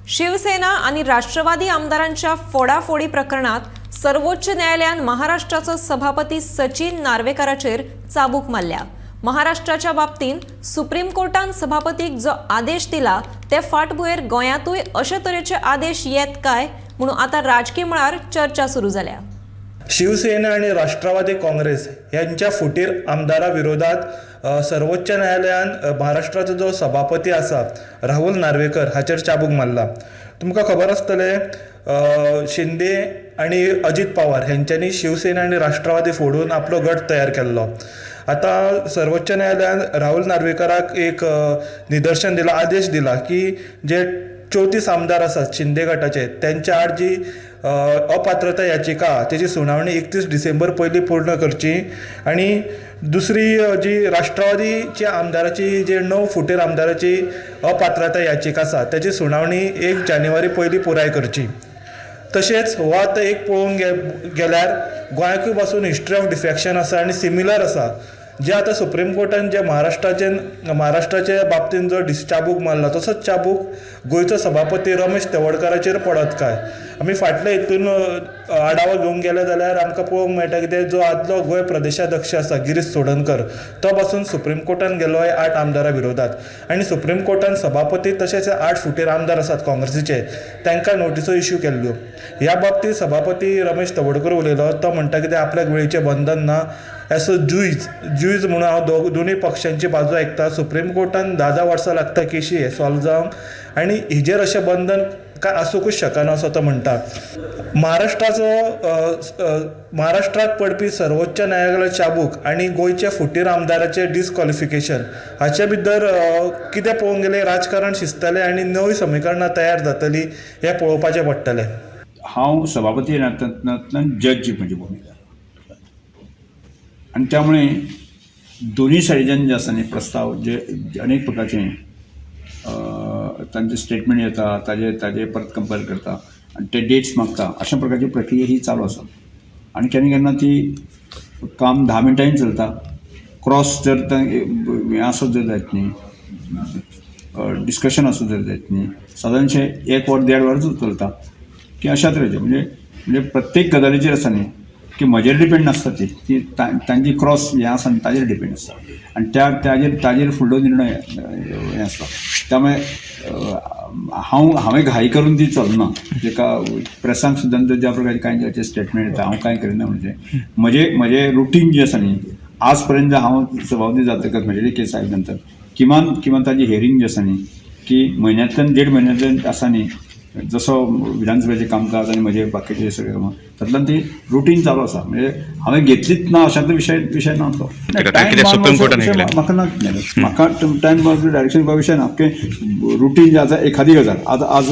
शिवसेना आनी राष्ट्रवादी आमदारांच्या फोडाफोडी प्रकरणात सर्वोच्च न्यायालयान महाराष्ट्राचो सभापती सचिन नार्वेकाराचेर चाबूक मारल्या. महाराष्ट्राच्या बाबतींत सुप्रीम कोर्टान सभापतीक जो आदेश दिला ते फाटभुंयेर गोंयांतूय अशे तरेचे आदेश येत काय म्हणून आतां राजकी मळार चर्चा सुरू जाल्या. शिवसेना आणि राष्ट्रवादी काँग्रेस यांच्या फुटीर आमदारा विरोधात सर्वोच्च न्यायालयान महाराष्ट्राचो जो सभापती आसा राहुल नार्वेकर हाचेर चाबूक मारला. तुमकां खबर आसतलें, शिंदे आनी अजीत पवार हेंच्यांनी शिवसेना आनी राष्ट्रवादी फोडून आपलो गट तयार केल्लो. आतां सर्वोच्च न्यायालयान राहुल नार्वेकराक एक निदर्शन दिलां, आदेश दिला की जे 34 आमदार आसात शिंदे गटाचे तेंच्या आड जी अपात्रता याचिका तेजी सुनावणी 31 डिसेंबर पयलीं पूर्ण करची आनी दुसरी जी राष्ट्रवादीच्या आमदाराची जे 9 फुटीर आमदाराची अपात्रता याचिका आसा तेजी सुनावणी 1 जानेवारी पयलीं पुराय करची. तशेंच हो आतां एक पळोवंक गेल्यार गोंयाकूय पासून हिस्ट्री ऑफ डिफेक्शन आसा आनी सिमिलर आसा. जे आतां सुप्रीम कोर्टान जे महाराष्ट्राचे बाबतीन जो चाबूक मारला तसोच चाबूक गोंयचो सभापती रमेश तवडकाराचेर पडत काय? आमी फाटले हितून आढावो घेवंक गेले जाल्यार आमकां पळोवंक मेळटा कितें, जो आदलो गोंय प्रदेशाध्यक्ष आसा गिरीश चोडणकर तो पासून सुप्रीम कोर्टान गेलो आहे 8 आमदारा विरोधात आनी सुप्रीम कोर्टान सभापती तशेंच 8 फुटीर आमदार आसात काँग्रेसीचे तांकां नोटिसो इश्यू केल्ल्यो. ह्या बाबतींत सभापती रमेश तवडकर उलयलो, तो म्हणटा कितें आपल्याक वेळेचें बंधन ना, एज अ जुईज म्हणून हांव दोनूय पक्षांची बाजू आयकता. सुप्रीम कोर्टान 10-10 वर्सां लागता केशी हे सॉल्व जावंक आनी हिजेर अशें बंधन काय आसूंकूच शकना असो तो म्हणटा. महाराष्ट्राक पडपी सर्वोच्च न्यायालयाचो चाबूक आनी गोंयच्या फुटीर आमदाराचें डिसक्वॉलिफिकेशन हाचे भितर कितें पळोवंक गेलें राजकारण शिजतलें आनी नवीं समिकरणां तयार जातलीं हें पळोवपाचें पडटलें. हांव सभापती नात्यातल्यान जज म्हजी भुमिका आनी त्यामुळे दोन्ही सायडीच्यान जे आसा न्ही प्रस्ताव जे अनेक प्रकारचे तांचे स्टेटमेंट येता, ताजे परत कंपेर करता आनी ते डेट्स मागता, अशा प्रकारची प्रक्रिया ही चालू आसा. आनी केन्ना केन्ना ती काम 10 मिनटांनी चलता, क्रॉस जर हें आसत जर जायत न्ही, डिस्कशन आसत जर जायत न्ही, सादारणशें 1 वर 1.5 वरच चलता की अशा तरेचें. म्हणजे म्हणजे प्रत्येक गजालीचेर आसा न्ही की म्हजेर डिपेंड नासता, ती ती तांची क्रॉस हें आसा न्ही ताजेर डिपेंड आसता आनी त्या ताजेर फुडलो निर्णय हें आसता. त्यामुळे हांवें घाई करून ती चलना. जेका प्रेसांक सुद्दां ज्या प्रकारचे कांय जे स्टेटमेंट येता हांव कांय करिना. म्हणजे म्हजें रुटीन जें आसा न्ही आज पर्यंत हांव सभापती जातकच म्हजे केस आयले नंतर किमान किमान ताजी हेरींग जी आसा न्ही की म्हयन्यांतल्यान 1.5 म्हयन्यांतल्यान आसा न्ही, जसो विधानसभेचें कामकाज आनी म्हजे बाकीचे सगळे कामां तातूंतल्यान ती रुटीन चालू आसा. म्हणजे हांवें घेतलीच ना अशांतलो विशय ना तो. सुप्रीम कोर्टान म्हाका ना, म्हाका टायम डायरेक्शन दिवपा विशय ना की रुटीन जें आसा एखादी गजाल आतां आज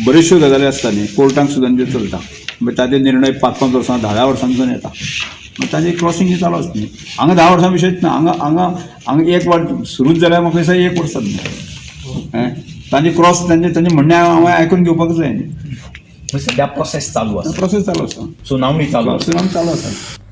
बऱ्योचश्यो गजाली आसता न्ही कोर्टांक सुद्दां त्यो चलता, मागीर ताजे निर्णय 5-5 वर्सां 10-10 वर्सांच्यान येता, मागीर ताजे क्रॉसींग चालू आसता न्ही. हांगा 10 वर्सां विशयच ना, हांगा हांगा हांगा एक वर सुरूच जाल्यार म्हाका दिसता 1 वर्स जातलें. तांचे क्रॉस तांचे म्हणणें हांवें आयकून घेवपाक जाय न्ही. सध्या प्रोसेस चालू आसा, प्रोसेस चालू आसा, सुनावणी चालू आसा, सुनावणी चालू आसा.